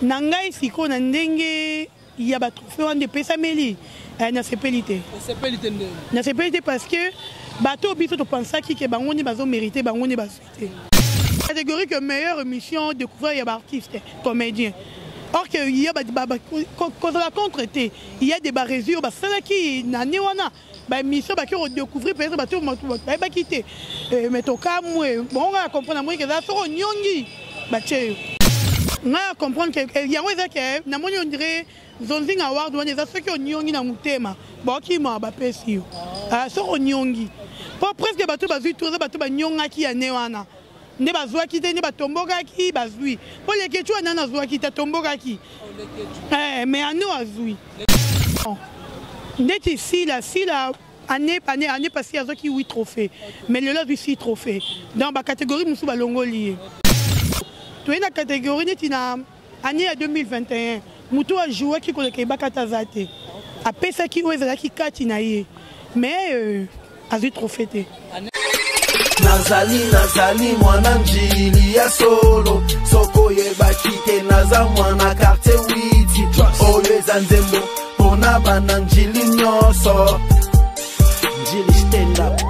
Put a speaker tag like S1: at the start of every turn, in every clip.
S1: Na ngai sikoyo na ndenge ya ba trophée wana epesameli, nasepeli te.
S2: Osepeli te ndenge?
S1: Nasepeli te parce que bato oyo biso topansaki ke bango nde bazomérite, bango nde bazwi te. Catégorie que meilleure émission découvert ya baartiste comédien, or que ya kozala contre te, il y a des barési oyo basalaki na année wana baémission, baki kodécouvrir peut-être bato bayebaki te. Mais tokamwe bongo, ngai ya comprendre, namoni ke eza soki onyongi batie yo. Ngai ya comprendre ke yango eza ke namoni on dirait Zonzing Award wana eza soki onyongi na motema, baokima bapesi yo soki onyongi, mpo presque bato bazwi tour eza bato banyongaki ya ne wana nde bazwaki te, nde batombokaki bazwi, mpo Lekecu wana nazwaki te, atombokaki, mais ano azwi ndeti Sila. Sila année passée azwaki 8 trophées, mais lelo azwi 6 trophées. Donc bacatégorie mosusu balongoli ye. Toye na catégorie neti na année ya 2021, motu ajouaki koleka ebaka te, aza te, apesaki oyo ezalaki kati na ye, mais azwi trophée te.
S3: Nazali, nazali mwana Njili ya solo. Soko oyebaki te, naza mwana quartier witi. Oyo eza nzembo mpona bana Njili nyonso. Njili stand up.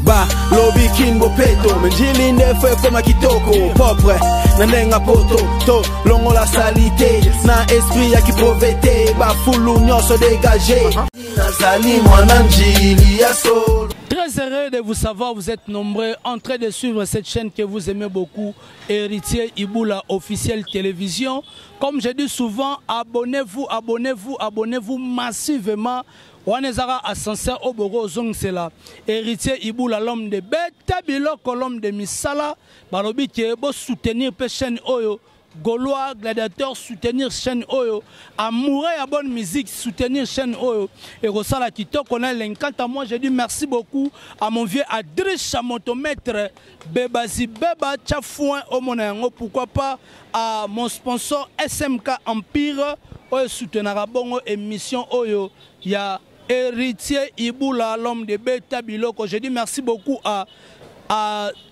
S3: Balobi Kin bopeto, me Njili nde fo ekoma kitoko, propre na ndenge poto. To longola saleté na esprit ya kipauvreté, bafulu nyonso dégage. Nazali mwana Njili ya solo.
S2: Très heureux de vous savoir, vous êtes nombreux en train de suivre cette chaîne que vous aimez beaucoup, Héritier Iboula officiel télévision. Comme je dis souvent, abonnez-vous, abonnez-vous, abonnez-vous massivement. Wana ezaka ascenseur oyo bokozongisela Héritier Iboula, l'homme de beta biloko, l'homme de misala. Balobi ke bosoutenir mpe chaîne oyo. Gaulois gladiateur, soutenir chaîne oyo. Amoureux ya bonne musique, soutenir chaîne oyo ekosala kitoko na elengi. Quant à moi, je dis merci beaucoup à mon vieux Adriche Motomètre Bebazi Beba Tchafouin omona yango. Pourquoi pas à mon sponsor SMK Empire oyo soutenaka bongo émission oyo ya Héritier Iboula, l'homme de Beta Biloko. Je dis merci beaucoup à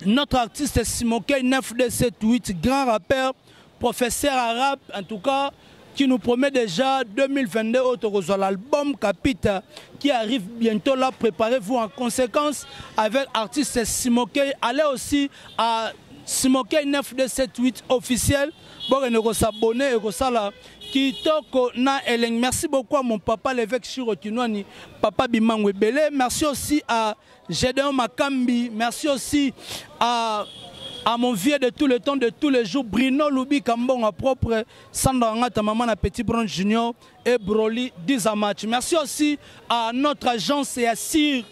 S2: notre artiste Simokey 9278, grand rappeur, professeur arabe, en tout cas, qui nous promet déjà 2022 autre l'album Capita qui arrive bientôt là. Préparez-vous en conséquence avec artiste Simokey. Allez aussi à Simokey 9278 officiel. Bon, et s'abonner et ça là. Kitoko na elengi. Merci beaucoup à mon papa l'évêque Chiro Kinwani, papa Bimangwe Belé. Merci aussi à Gédéon Makambi. Merci aussi à mon vieux de tout le temps, de tous les jours, Bruno Loubi Kambonga propre, Sandra Ngata, maman à Petit Bron Junior et Broly Dizamatch. Merci aussi à notre agence et à Sir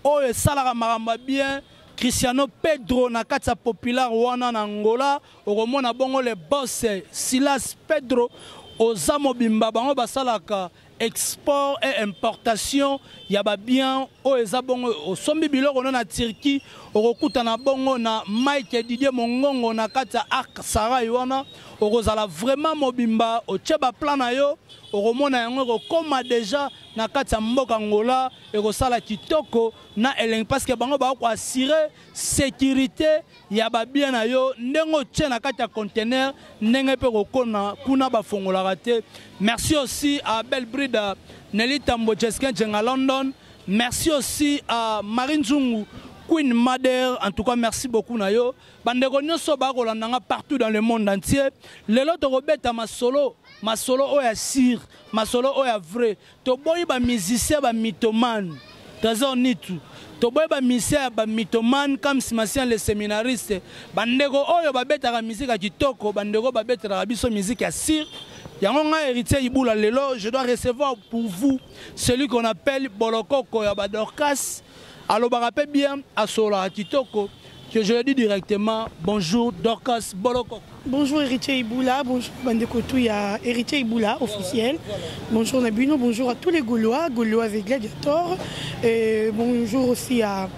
S2: Oyo Salara Maramba bien, Cristiano Pedro na kati populaire wana na Angola, okomona bongo le boss Silas Pedro oza mobimba. Bango basalaka export et importation ya ba bien oyo eza bongo. Osombi biloko no na Turquie, okokutana bongo na Mike Didier Mongongo na kati ya Arc Sarai wana, okozala vraiment mobimba. Otie ba plan na yo, okomona yango ekokoma déjà na kati ya mboka Angola, ekosala kitoko na elengi, parce que bango bakoassurer sécurité ya babien na yo ndenge otie na kati ya conteneur, ndenge mpe kokona kuna bafongolaka te. Merci aussi à Belle Brida Nelly Tambo Jeskin Djenga London. Merci aussi à Marine Zungu, Queen Mader. En tout cas, merci beaucoup na yo. Bandeko nyonso bakolanda nga partout dans le monde entier, lelo tokobeta masolo, masolo oyo ya sire, masolo oyo ya vrai. Toboyi bamusicien bamythomane, Trésor Nitu. Toboyi bamusicien ya bamythomane comme Simasien le séminariste. Bandeko oyo babetaka musique ya kitoko, bandeko babetelaka biso musique ya sire. Yango ngai Héritier Ibula, lelo je dois recevoir pour vous celui qu'on appelle Bolokoko ya Badorcas. Alobaka mpe bien, asololaka kitoko, que je le dis directement: bonjour Dorcas Bolokoko.
S1: Bonjour Héritier Iboula, bonjour bandeko tout ya Héritier Iboula officiel. Bonjour Nabino, bonjour à tous les Gaulois, Gaulois et gladiateurs. Et bonjour aussi à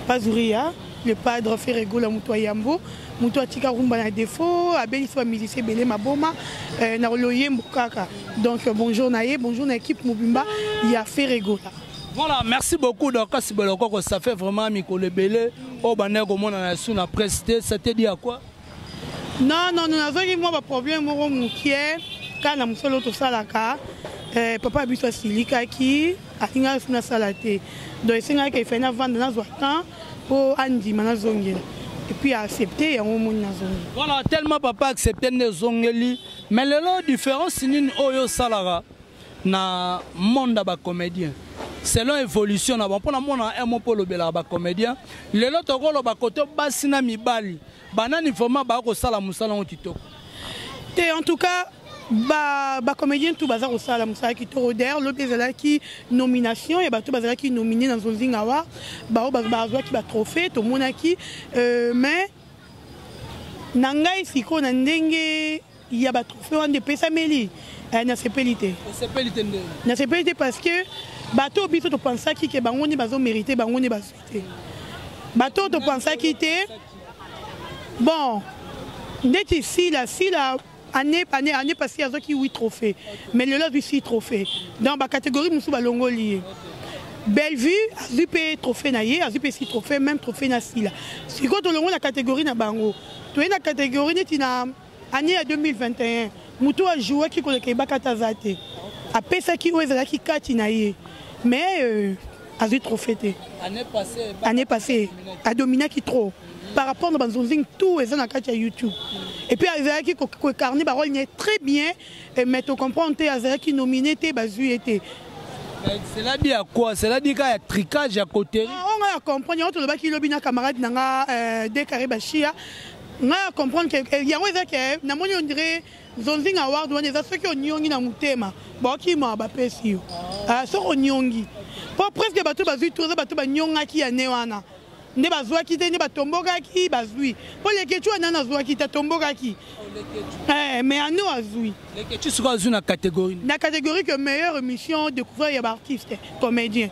S1: Pazouria, le padre Ferregola Moutoua Yambo, Moutoua Tika Rumba na défaut, Abeli soit musicien Belé Maboma, na Loyembo kaka. Donc bonjour Naye, bonjour na équipe mobimba, il y a Ferregola.
S2: Voilà, merci beaucoup Dorcas Bolokoko, ça fait vraiment mikolo ebele oyo bandeko komona na su na presse te. Ça te dit à quoi?
S1: Non, non, non, nazwaki mwa baproblème moko mokie kaka na mosala oyo tosalaka. Eh, papa biso asilikaki, alingaki so nasala te, donc esengaki efai navanda, nazwa temps mpo andima nazongela, et puis accepté yango, omoni nazongela.
S2: Voilà, tellement papa accepté nde ezongeli. Mais lelo, différence nini oyo osalaka na monde ya bacomédien selon évolution na bango? Mpona mona un mot mpo olobelaka bacomédien lelo, tokoloba kote basi na mibali, banani vraiment bakosala mosala yango kitoko?
S1: Te, en tout cas bacomédien ba tout baza kosala mosala kitoko. D'ailleurs, lobi ezalaki nomination ya bato bazalaki nominé na Nzonzinga Award, bao bazwaki batrophée, tomonaki. Mais na ngai sikoyo, na ndenge ya batrophée wana epesameli, nasepeli te.
S2: Osepeli te ndenge?
S1: Nasepeli te parce que bato oyo biso topansaki ke bango nde bazomérite, bango nde bazwi te. Bato oyo topansaki te, bon, ndeti Sila. Sila, année passée azwaki 8 trophées, mais lelo azwi 6 trophées. Donc bacatégorie mosusu balongoli ye. Bellevue azwi mpe trophée na ye, azwi mpe 6 trophée, même trophée na Sila. Sikoyo tolongoli na catégorie na bango, toye na catégorie neti na année ya 2021, motu ajouaki koleka ebaka te, aza te. Apesaki oyo ezalaki kati na ye, mais azwi trophée te.
S2: Année passée?
S1: Année passée adominaki trop par rapport na banzonzing tout eza na kati ya YouTube, et puis azalaki koincarner barôle na ye très bien, mais tocomprendre te, azalaki nominé te, bazwi ye te.
S2: Cela dit à quoi? Cela dit kaka ya tricage, ya coterie?
S1: Oyo ngai ya comprendre yango, tolobaki lobi na camarade na nga Dekare Bashia. Ngai ya comprendre ke yango eza ke namoni, on dirait Nzonzinga Award wana eza soki oniongi na motema, baokima bapesi yo. Soki oniongi, mpo presque bato bazwi tour eza bato banyongaki ya ne wana nde bazwaki te, nde batombokaki bazwi. Mpo Lekecu wana nazwaki te, atombokaki, mais ano azwi.
S2: Lekecu sikoyo azwi na catégorie?
S1: Na catégorie que meilleure émission découvert ya baartiste comédien.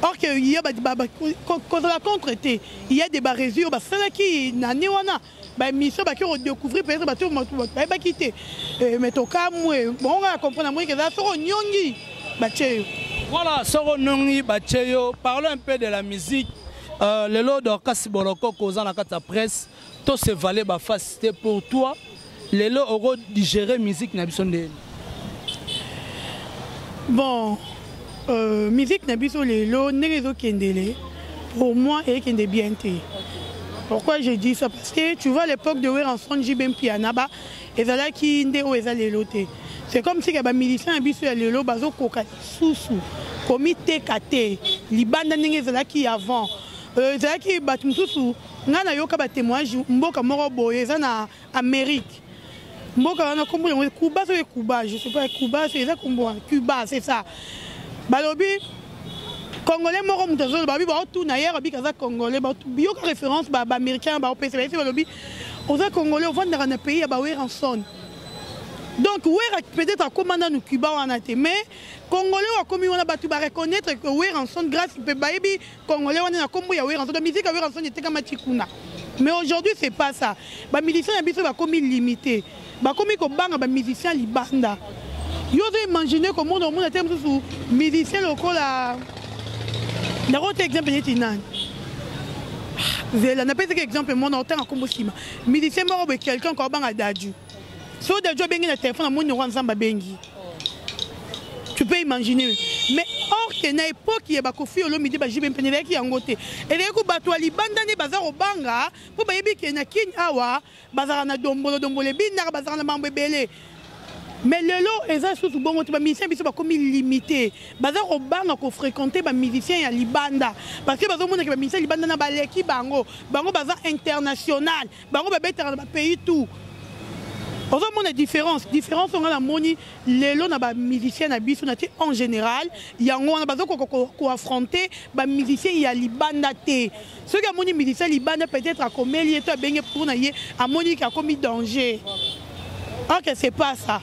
S1: Or que ya kozala contre te, il y a des barési oyo basalaki na ne wana baémission, baki kodécouvrir peut-être bato bayebaki te. Mais tokamwe bongo, nga na comprendre, amoki eza soki onyongi, batie yo.
S2: Voilà, soki onyongi, batie yo. Parlons un peu de la musique. Lelo Dorcas Bolokoko oza na kati ya presse, to se vale baface te. Pour toi, lelo okodigérer musique na biso ndeni?
S1: Bon, musique na biso lelo, ndenge ezokendele, pour moi ekende bien te. Pourquoi je dis ça? Parce que tu vois, l'époque de Werrason, JB Mpiana, ba ezalaki nde oyo eza lelo te. C'est comme si bamusicien na biso ya lelo bazokoka lisusu komiteka te libanda ndenge ezalaki avant. Ezalaki bato mosusu, ngai nayoka batémoignage, mboka moko boye eza na Amérique, mboka wana kombo yango Cuba, soki Cuba, je sais pas, Cuba eza kombo wana, Cuba, c'est ça. Balobi Congolais moko, moto azoloba, babi baotuna ye, abiki aza Congolais, yoka référence baaméricain baopesa bayesi, balobi oza Congolais, ovandaka na pays ya baWerrason. Donc Wera peut-être akóma nanu Cuba wana te, mais Congolais oyo akomi wana, bato bareconnaître que Werrason, grâce mpe bayebi Congolais wana na kombo ya Werrason. Donc musique ya Werrason etekama ti kuna. Mais aujourd'hui c'est pas ça. Bamusicien na biso bakomi limité, bakomi kobanga bamusicien libanda. Yo ozo imagine komona, omona te mosusu musicien lokola, nakota exemple neti nani, zela napesaki exemple mona, otanga nkombo nsima, musicien moko boye, quelqu'un kobanga Dadju. So Dadju abengi na telefone, amoni yango, Nzambe abengi, tu peux imaginer. Mais or ke na époque ya baKoffi Olomide, baJB mpene, ezalaki yango te. Ezalaki bato ya libanda nde baza kobanga, mpo bayebi ke na Kini awa bazalaka na dombolo dombolo, ebinaka, bazalaka na mambo ebele. Mais lelo eza susu bongo te. Bamusicien biso bakomi limité, baza kobanga kofréquenter bamusicien ya libanda, parce que bazomonaka bamusicien libanda na baleki bango, bango baza international, bango babetaka na bapays tout. Ozomona différence onga namoni lelo na bamusicien na biso na ti en général, yango wana bazokoka koaffronter bamusicien ya libanda te. Soki amoni musicien libanda, peut-être akomeli ye to abenge pour na ye, amoni ke akomi danger. Or que c'est pas ça.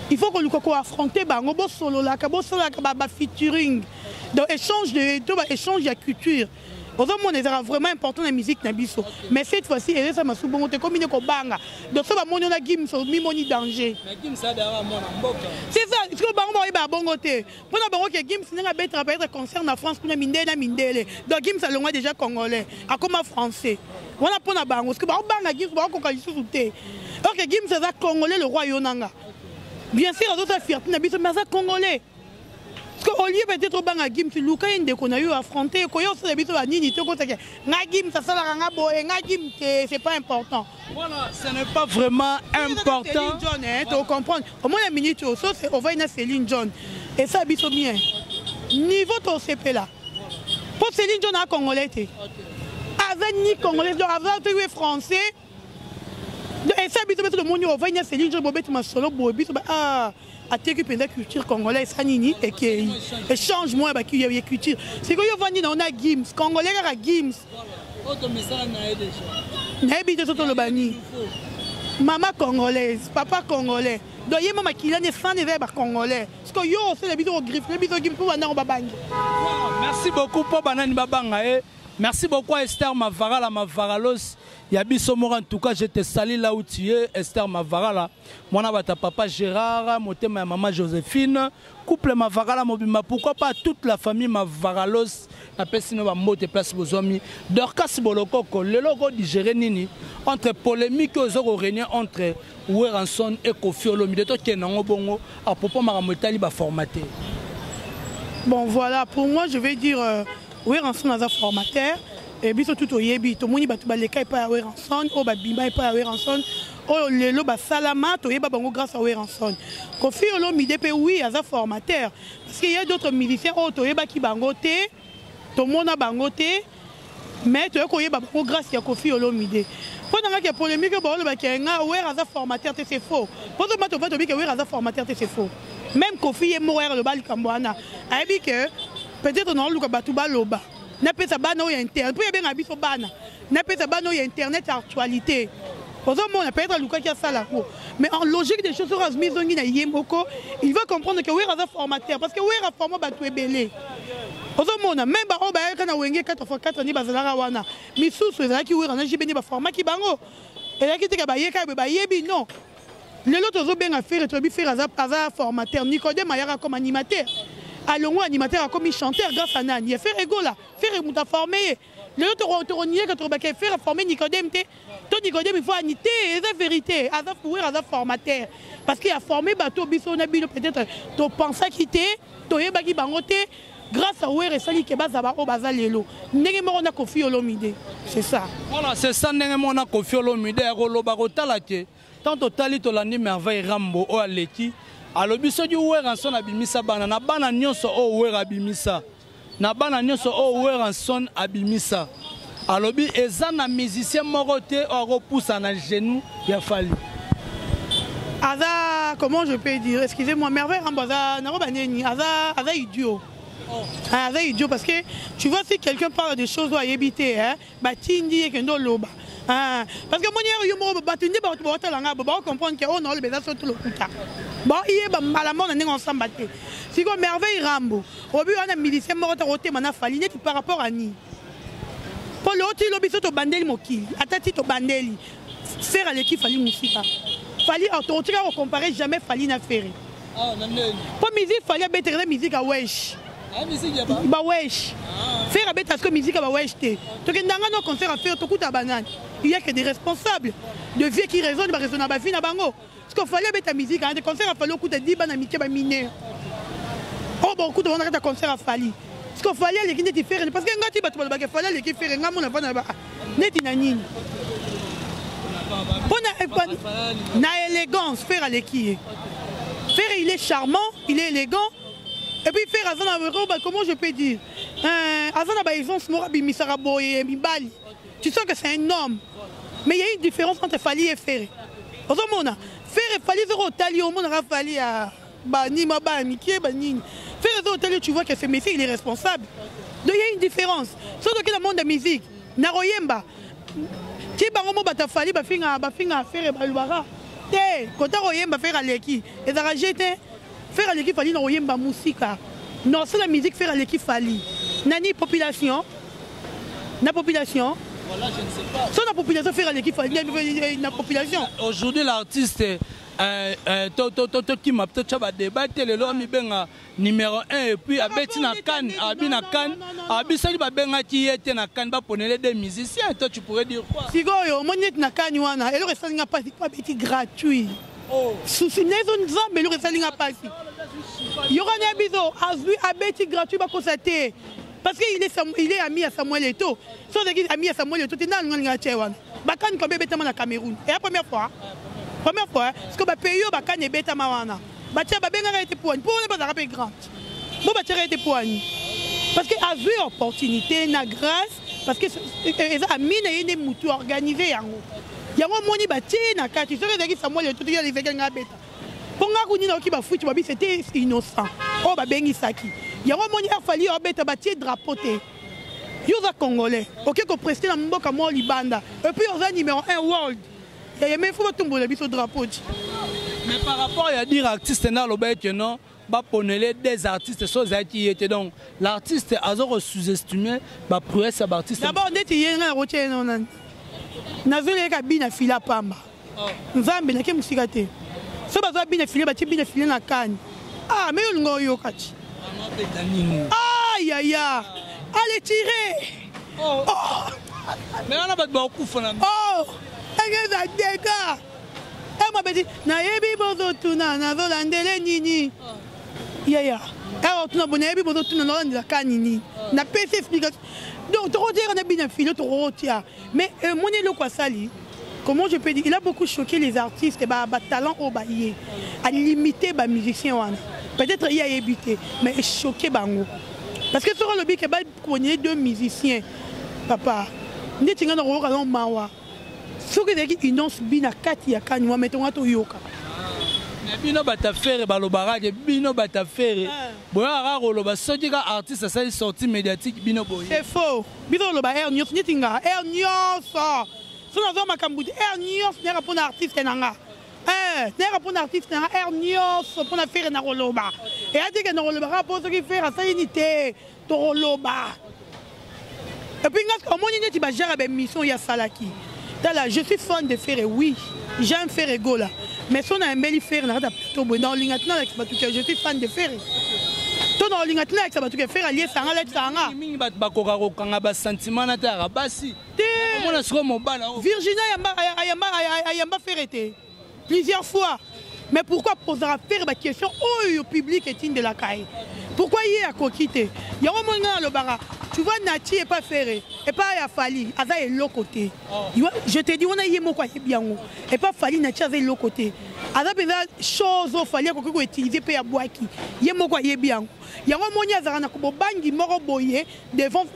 S1: Il faut koluka koaffronter bango, bosololaka, bosololaka bafeaturing, donc échange de to baéchange ya culture. Ozomona, ezalaka vraiment important na musique na biso, mais cette fois-ci ezosala masu bongo te, komi nde kobanga. Donc so bamoni ona Gims, omimoni danger. C'est ça. Sikoyo bango baoyeba bongo te. Mpona bango ke Gims, ndenge abetaka peut-être concert na France kuna, mindele na mindele, donc Gims alongwa déjà congolais, akoma français wana. Mpona bango sikoyo baobanga Gims, baokoka lisusu te. Ok, Gims aza congolais, le roi yo nanga, bien sûr azosala fierté na biso, mais aza congolais. Parce que au lieu peut-être obanga Gims, luka ye ndeko na yo, affronte koya osala biso banini te. Okosake nga Gims asalaka nga boye, nga Gims te, c'est pas important.
S2: Voilà, ce n'est pas vraiment important.
S1: Céline John, hein, to comprendre omona minute oyo so ovai na Céline John, esala biso bien niveau tosepela, mpo Céline John aza congolais te, aza ni congolais, donc aza te ye français. Donc esala biso biso tomoni ovai na Céline John, bobeti masolo boye, biso ah, ateki mpenza culture congolais. Esa nini ekei échange moko ya ya culture. Sikoyo ovandi na ona Gims congolais, kaka Gims, nayebi te so toloba nini. Mama congolaise, papa congolais, donc ye ma makila ne sang eza ya bacongolais. Sikoyo yo osala biso kogriffe biso Gims mpo bandango babangi.
S2: Merci beaucoup. Mpo banani babanga ye? Merci beaucoup à Esther Mavarala, Mavaralos ya biso moko. En tout cas, je te salue là où tu es, Esther Mavarala, mwana bata papa Gérard, motema ya mama Joséphine, couple Mavarala mobimba, pourquoi pas toute la famille Mavaralos. Napesi no bambote place bozwami. Dorcas Bolokoko, lelo okodigérer nini entre polémique oyo eza korégner entre Werrason et Koffi Olomide? Tokende yango bongo à propos makambo etali baformateur.
S1: Bon voilà, pour moi, je vais dire Werrason aza formateur e biso tu toyebi, tomoni bato baleka epai ya Werrason, oyo babima epai ya Werrason, oyo lelo basalama, toyeba bango grâce à Werrason. Koffi Olomide mpe, oui, aza formateur, parce qu'il y a d'autres musiciens oyo toyebaki bango te, tomona bango te, mais toye koyeba bango grâce ya Koffi Olomide. Mpo na ngaki ya polémique oyo baolobaki nga Wer aza formateur te, c'est faux. Mpo toma tova tobi ke Wer aza formateur te, c'est faux. Même Koffi ye moko yaka loba likambo wana, ayebi ke peut-être naoluka bato baloba, napesa bana oyo ya internet, mpo yebenga biso bana, napesa bana oyo ya internet ya actualité. Ozomona, peut-être alukaki asala yango, mais en logique des choses, soki azwi ezongi na ye moko, il va comprendre que Wer aza formateur, parce que Wer aforma bato ebele. Ozomona, même baoyo bayaka na Wenge 4 x 4 nde bazalaka wana, misusu ezalaki Wera na JB nde baformaki bango. Ezalaki teka bayeka boye bayebi, non. Lelo tozobenga Ferre, toyebi Ferre aza, aza formateur. Nicodème ayaka comme animateur, alongo animateur, akomi chanteur grâce à nani? Ye Ferre Gola. Ferre moto aforme ye. Lelo tokonieka, tolobaka Ferre aforme Nicodème te, to Nicodème il faut ani te. Eza vérité, aza Wer aza formateur, parce que aforme bato biso na bino peut-être topensaki te, toyebaki bango te. Grâce à Wer esali ke baza baoyo baza lelo. Ndenge moko na Koffi Olomide, c'est ça.
S2: Voilà, c'est ça. Ndenge moko na Koffi Olomide ya koloba kotala te. Tant totali, tolandi Merveille Rambo oyo aleki, alobi soki Werrason abimisa bana na bana nyonso oyo Wer abimisa, na bana nyonso oyo Werrason abimisa, alobi eza na musicien moko te oyo akopusa na genou ya Fally.
S1: Aza, comment je peux dire, excusez-moi, Merveille Rambo aza nango baneni, aza idiot. Oh. Aza idiot, parce que tu vois, si quelqu'un parle des choses oyo ayebi te, hein, batindi ye kende oloba. Ah, parce que moni yo moko, bato nde bato baotala nga, baocomprendre ke oyo na oloba eza so to lokuta, baoyeba mbala moko na ndenge osamba te. Sikoyo Merveille Rambo obi wana musicien moko ta kotema na Fally neti par rapport à nini? Mpo lelo ti lobi so tobandeli mokili, ata ti tobandeli, Ferre aleki Fally mosika. Fally tokotika kocompare jamais Fally na Ferre, mpo musique Fally abetaka eza musique ya wesh, bawesh. Ferre abeta siko musique ya bawesh te. Tokendanga no concert ya Ferre, tokuta banani? Il y a que des responsables de vieux qui raisonnent, baraisonne na bavie na bango. Parce que Fally abeta musique wana te. Concert ya Fally, okuta di bana mike, bamineur oyo bakokuta wana kati ya concert ya Fally. Parce que Fally aleki neti Ferre, parce que nga ti bato balobaka Fally aleki Ferre, nga mona fana ba neti na nini? Mpo na élégance, Ferre aleki ye. Ferre, il est charmant, il est élégant, et puis Ferre aza na, comment je peux dire, aza na baaisance moko abimisaka boye mibali, tu sens que c'est un homme. Mais il y a une différence entre Fally et Ferre. Ozomona, Ferre, Fally soki otali, omonaka Fally ya banima bana mike banini. Ferre soki otali, tu vois que ce monsieur, il est responsable. Donc il y a une différence. Soki toki na monde ya musique na koyemba, ti bango mo bato Fally bafinga, bafinga Ferre, balobaka te kota koyemba Ferre aleki, ezalaka je te. Ferre aleki Fally na koyemba mosika. Non, c'est la musique, Ferre aleki Fally nani? Population. Na population.
S2: Voilà, je ne sais pas.
S1: So na population, Ferre aleki Fally na population.
S2: Aujourd'hui, l'artiste tokima totya badébat te. Lelo amibenga numéro 1 et puis abeti na CAN, abi na CAN, abi soki babengaki ye te na CAN, baponele des musiciens. Toi, tu pourrais dire quoi?
S1: Sikoyo omoni neti na CAN wana, eloko esalinga mpasi po abeti gratuit. Susi nezo Nzambe, eloko esalinga mpasi yokani ya biso, azwi abeti gratuit, bakosa te, parce que il est ami ya Samuel Eto'o. So ozalaki ami ya Samuel Eto'o te, nani alinga tie wana? BaCAN combien ebetama na Cameroun? Eya première fois, première fois, parce que bapays oyo baCAN ebetama wana, batia babengaka ete poani mpo wana bazalaka mpe grande bo batiaka ete poani, parce que azwi opportunité na grâce, parce que eza ami na ye nde mutu organise yango. Yango omoni batie na kati. Soki ezalaki Samuel Eto'o te, ezalaki alinga abeta mpo nga kuni nayoki bafuiti babi c'était innocent oyo babengisaki. Yango omoni Fally obeta, batie drapeau te. Yo oza Congolais, oke koprester na mboka moko libanda, et puis oza numéro 1 world yaya, mais faut batombola biso drapeau ti.
S2: Mais par rapport ya dire artiste nde aloba ete non, baponele des artistes, so ezalaki ye te, donc l'artiste aza kosous-estimer baprouesse ya baartiste.
S1: D'abord ndeti ye, ngai nakotia ye nano, nazoleka bina fila pamba. Nzambe, nake mosika te. So bazwa bina file, batie bina file na CAN. Ah, mais olinga oyoka ti. Ah yaya, allez tirer
S2: oh. Oh. Mais wana bato bakokufa na
S1: oh, enge eza dégâts. Ema beti nayebi bozotuna nazolandele nini yaya. Awa tuna bo nayebi bozotuna nazolandela ka nini, napesi explication. Donc tokotiaka na bina filo, tokotia. Mais moni eloko asali, comment je peux dire, il a beaucoup choqué les artistes, batalent oyo baye alimité bamusicien wana. Peut-être ye ayebi te, mais echoqué bango, parce que soki alobi ke bakonye deux musiciens, papa, ndeti ngai nakoyoka no mawa soki ezalaki Innoss'B na kati ya CAN wa, mai tonga toyoka.
S2: Mais bino bato Ferre, balobaka ke bino bato Ferre boyaka koloba soki ka artiste asali sortie médiatique, bino boye.
S1: C'est faux. Biso koloba heure nyonso, neti nga, heure nyonso so nazwa makambo te, heure nyonso nayaka mpona artiste na nga, nayaka mpona artiste na nga heure nyonso. Mpona Ferre na koloba eya te ke na koloba kaka mpo soki Ferre asali nini te, tokoloba. Et puis nga omoni neti bagere ya baémission oyo asalaki. Tala, je suis fan de Ferre, oui, j'aime Ferre Gola, mais so nayembeli Ferre na kati ya plateau boye, na olinga tina alakisa bato ke je suis fan de Ferre, to na olinga tina alakisa bato ke Ferre aliesanga, alakisaka nga.
S2: Mingi bato bakoka kokanga basentiment na te yaka basi.
S1: Te.
S2: Omona sikoyo mobala oyo.
S1: Virginia ayamba, ayamba Ferre te plusieurs fois, mais pourquoi posaka Ferre baquestion oyo public etindelaka ye? Pourquoi ye akoki te? Yango moi ngai nalobaka, tu vois, Nati epa Ferre, epa ya Fally aza eloko te. Je te dis, wana ye moko ayebi yango. Epa Fally, Nati aza eloko te, aza mpenza chose oyo Fally akoki koutiliser mpe ya bwaki. Ye moko ayebi yango. Yango moni azalaka na bobangi moko boye devant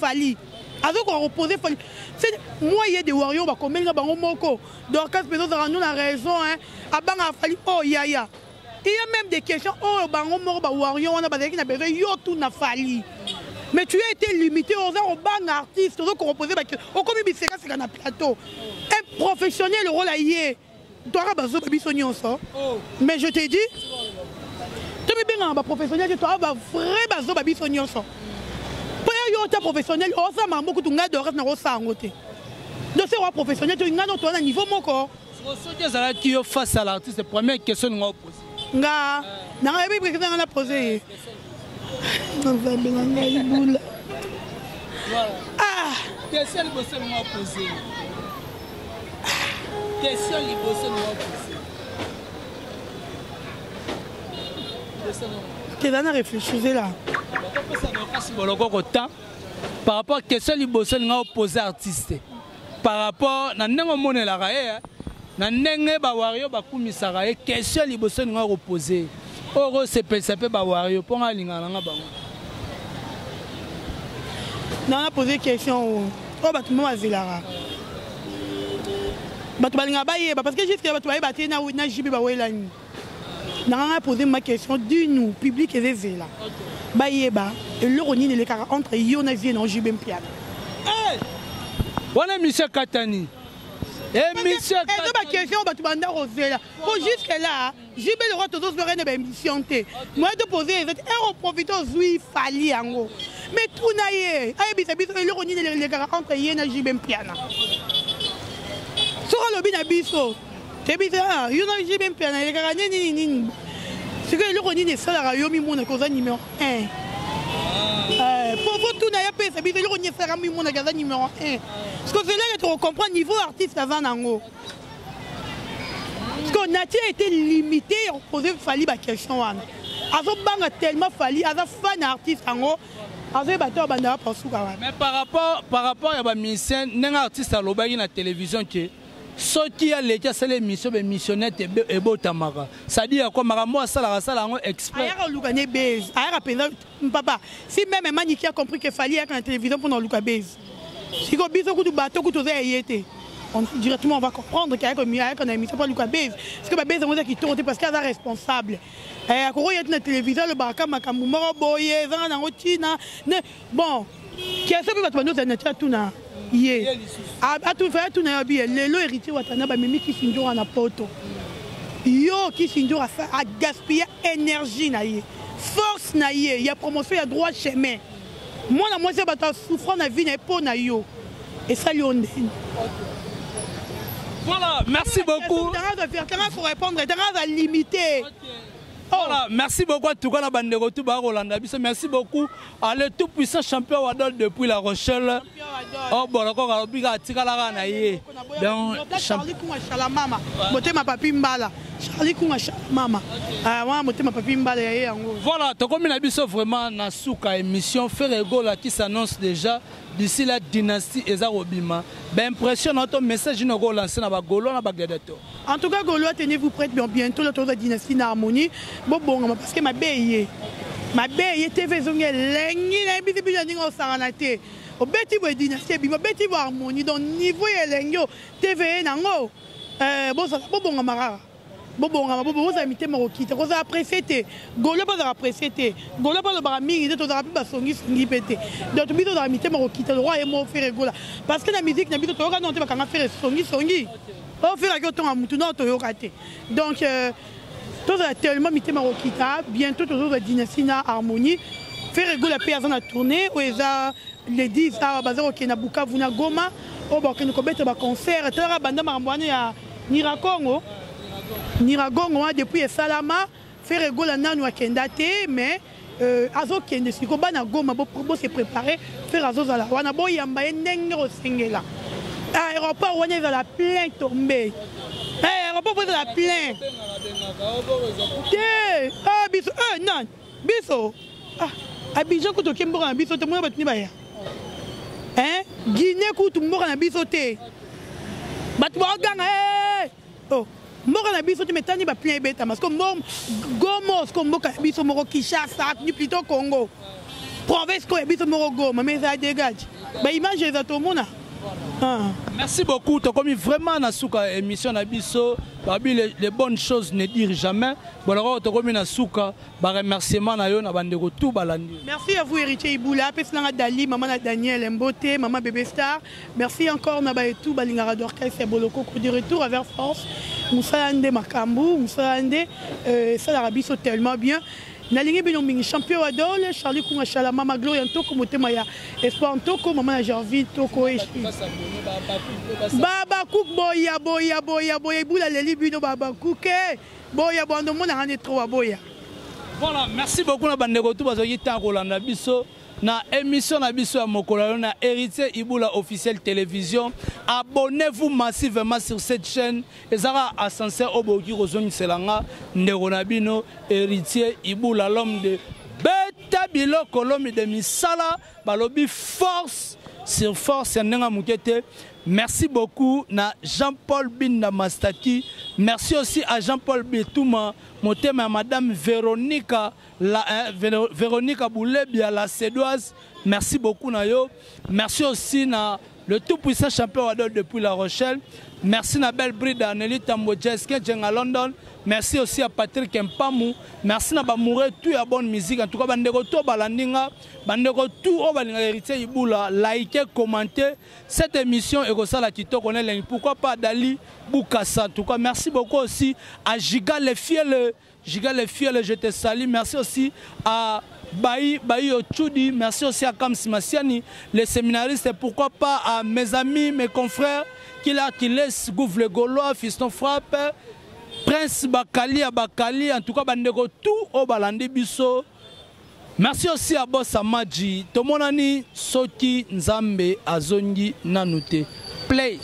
S1: Fally, azokoka kopose Fally. C'est moi ye de warrior bakomelinga bango moko. Dorcas mpenza ozalaka no na raison, hein, abangaka Fally. Oh yaya, il y a même des questions oyo bango moko bawarrior wana bazalaki na besoin yo tuna Fally, mais tu as été limité. Oza kobanga artiste, oza koropose, okomi bisekaseka na plateau. Un professionnel rôle aye toaka bazoba biso nyonso. Mais je te dis, tomibengaka baprofessionnel te, toaka bavrai bazoba biso nyonso. Mpo ya yo ota professionnel, osala makambo kutu ngai Dorcas nakosala yango te. Donc se oa professionnel to ngai no toa na niveau moko.
S2: Soki ezalaki yo face à l'artiste, première question ninga opose?
S1: Nga nanga yebi président nga na pose ye, Nzambe na ngai bula.
S2: Ah, question liboso ninga opose, question liboso ninga opose.
S1: Teza na réfléchir là.
S2: Bakopesa Dorcas Bolokoko temps par rapport question liboso ninga opose artiste, par rapport na ndenge omonelaka ye, na ndenge bawario bakumisaka ye. Question liboso ninga kopose oyo kosepelisa mpe bawario, mpo nga alingaka nanga bango.
S1: Nanga pose question oyo bato mo bazelaka, bato balingaka bayeba, parce que jusque bato bayeba te na JB bawelani. Nanga nga pose ma question, dis-nous, public ezezela bayeba eloko nini elekaka entre yo na vie na JB Mpiana.
S2: Wana émission katani. Émission
S1: eza baquestion bato banda kozela po jusque là JB le roi tozozwaka na baémission te moyen topose eza te ere oprofite ozwi Fally yango mais tuna ye ayebisa biso eloko nini elekaka entre ye na JB Mpiana. Soki alobi na biso, toyebi te ah, yo na JB Mpiana elekaka nini nini nini, sikoyo eloko nini esalaka yo mimonaka oza numéro 1? Po fo tuna ye apesa biso eloko nini esalaka mimonaka aza numéro 1, parce que zeleke tokocomprendre niveau artiste aza nango, parce que Nati a été limité ya kopose Fally baquestion wana. Azobanga tellement Fally aza fan ya artiste yango, azoyeba te abandaka pasuka wana.
S2: Mais par rapport ya bamusicien, ndenge artiste alobaki na télévision ke soki aleki asala émission, baémissionnette ebotamaka, c'est-à-dire ko makambo asalaka, asala yango exprès.
S1: Ayaka oluka ne base, ayaka mpenza papa. Si même Maniki a compris que Fally ayaka na télévision mpona oluka base, sikoyo biso kutu bato kutu oza ya ye te, directement on va comprendre qu'ayaka na émission mpo aluka base, parce que babase yango eza kitoko te, parce que aza responsable. Akokoya ti na télévision, alobaka makambo moko boye ezanga nango ntina. Bon, question mpe bato bandi ozali na ti atuna ye, atuna yo biye lelo Héritier Watana bamemi Kisi Nzora na Poto. Yo Kisi Nzora agaspille énergie na ye, force na ye ya promotion ya droit chemin, mwana mwasi ya bato asouffrant na vie na ye mpo na yo, esali yo ndeni?
S2: Voilà, merci beaucoup.
S1: Tanga faut répondre, tanga va limiter.
S2: Voilà, merci beaucoup en tout cas la bande de retour Rolanda biso. Merci beaucoup à le tout puissant champion Wadol depuis La Rochelle. Oh bon, encore alobi ka tikala na ye.
S1: Donc Charlie Kunga Shala mama. Motema papi mbala. Charlie Kunga Shala mama. Ah wa motema papi mbala ya ye yango.
S2: Voilà, tokomi na biso vraiment na suka émission. Ferre Gola qui s'annonce déjà d'ici la dynastie eza kobima. Ba impression na to message na ko lancer na ba Gaulois, na ba gladiateur?
S1: En tout cas, Gaulois, tenez-vous prêts, bien bientôt la dynastie na harmonie. Bon bon, parce que ma béye. Ma béye TV zonge lengi na biso biso ndingo osangana te. Obeti boye dynastie ebima, obeti boye harmonie, donc niveau ya elengi oyo TV nango, bozala bobongama kaka, bobongama, bozala mitema kokita, kozala pressé te. Gaulois bazala pressé te, Gaulois balobaka mingi te, tozalaka mpe basongisongi mpe te. Donc biso tozala mitema kokita, lokwa ye mo Ferre Gola, parce que na musique na biso toyoka nano te bakanga Ferre songisongi oyo Ferre aki otonga mutu nano toyoka te. Donc tozala tellement mitema kokita, bientôt tozozwa dynastie na harmonie. Ferre Gola mpe aza na tournée oyo eza le 10 awa, baza kokende na Bukavu na Goma, oyo bakokende kobeta baconcert. Talaka banda makambo wana ya Nirakongo, Niragongo wana, depuis esalama, Ferre Gola nanu akenda te, mais azokende sikoyo. Bana Goma, bose préparé, Ferre azozala wana, boyamba ye ndenge kosengela. Aéroport wana ezala plein tombe, aéroport po ezala plein te. Biso nani biso Abidjan kutu oke mboka na biso te, mona bato nde baya Guinée kutu mboka na biso te, bato baoganga oh mboka na biso te, metani baplein ebetama. Parce que Goma siko mboka ya biso moko, Kinshasa ni plutôt Congo province ko ya biso moko Goma, mais eza dégage, baimage eza tomona.
S2: Ah. Merci beaucoup. Tokomi vraiment na suka émission na biso. Babi les bonnes choses ne durent jamais. Bon alors, tokomi na suka ba remerciement na yo na bandeko tout balandi.
S1: Merci à vous, Héritier Iboula, pesi nanga Dali, maman na Daniel Mbote, maman bébé star. Merci encore na ba tout balingara d'orchestre Boloko de retour avec force. Moussa Ande Makambu, Moussa Ande ça la biso tellement bien. Nalingi bino mingi. Champion Wadol, Charlie Kunga Shala, mama Gloria Ntoko, motema ya Espoir Ntoko, mama ya Jarvi Ntoko, baba Cook, boya boya boya boya, Ibula leli bino, baba Cook boya boya, ndomonaka nde trop boya.
S2: Voilà, merci beaucoup na bandeko tout bazwaki ntango kolanda biso na émission na biso ya mokolo na Héritier Ibula officiel télévision. Abonnez-vous massivement sur cette chaîne, ezaka ascenseur oyo bokoki kozongisela nga ndeko na bino Héritier Ibula, l'homme de beta biloko, l'homme de misala, balobi force sur force ya ndenge moke te. Merci beaucoup na Jean-Paul Binda Mastaki, merci aussi à Jean-Paul Betouma, motema ya madame Véronica la, hein, Véronica Boulebia la Cédoise, merci beaucoup na yo. Merci aussi na Le tout puissant champion Wadol depuis La Rochelle. Merci na belle bride à Nelly Tambo Jessica Djenga London. Merci aussi à Patrick Mpamou. Merci na bamoureux tout ya bonne musique. En tout cas, bandeko to balandinga, bandeko tout o balinga héritier Ibula, likez, commentez cette émission et ça la kitoko on Pourquoi pas Dali Boukassa. En tout cas, merci beaucoup aussi à Giga le fiel Giga le fiel, je te salue. Merci aussi à Bayi, Bayi Ochudi. Merci aussi à Kams Massiani, les séminaristes. Et pourquoi pas à mes amis, mes confrères, qui là, qui laissent Gouve le Gaulois, Fiston Frappe, Prince Bakali à Bakali, en tout cas, Bandeko tout au Balandi Bisso. Merci aussi à Boss Amadji. Tomonani Soki Nzambe Azongi Nanute. Play.